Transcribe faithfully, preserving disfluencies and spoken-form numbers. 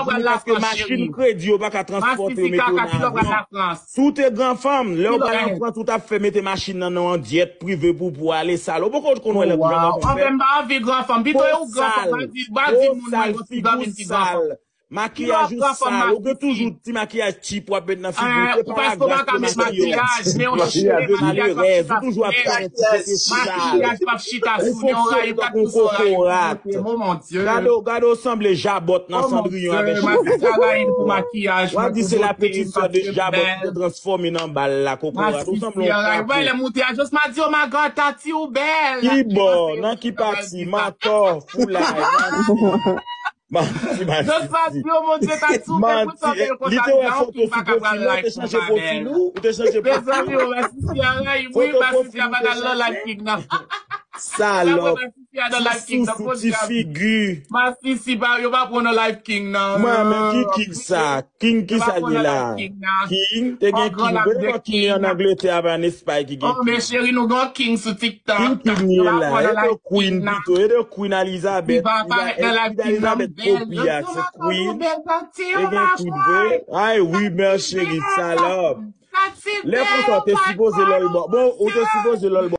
pral Lafrans, cheri. Paske machin kredi yo pa ka transpòte yo mete yo nan avyon. Si w te gran fanm, lè w pral an Frans, ou t ap fè mete machin nan nan yon jet prive pou pou ale sal. Ou poko konn wè lòt jan w ap fè. Anfen, m pa anvi gran fanm. Pito e ou gran fanm, pa di, pa di moun mwen gon ti zanmi m ki gran fanm. Makiyaj ou sal, ou gen toujou ti makiyaj cheap w ap met nan figi w. Se pa lagras ki makiye w. Ou malerèz, ou toujou ap fè yon ti kote sal. Ou fonksyone tankou yon kokorat. Gade w, gade w sanble Jabòt nan Cendrillon avèk cheve. W ap di se la petite sœur de Jabòt ki te transfòme nan bal la, kokorat. Ou sanble yon krapo. Ki bò? Nan ki pati? Mantò, foulay, manti. Manti, manti. Manti. Li te wè foto sou pwofil ou, ou te chanje pwofil ou, ou te chanje pwofil ou. Foto pwofil ou te chanje. Salòp. Ti sousou, ti figi. Masisi, yo pa pran nan Life King nan. Mwen, men ki king sa? King ki sa li la? King, te gen king. Vre pa king an Angletè, apa an Espay ki gen king. Oh, men cheri, nou gen king sou TikTok. King, king li la? E de queen pito, e de queen Elizabeth. Elizabeth kopi a, se queen. E gen queen vre. Ay wi, men cheri, salòp. Lè konsa, ou te sipoze lòl bò. Bon, ou te sipoze lòl bò.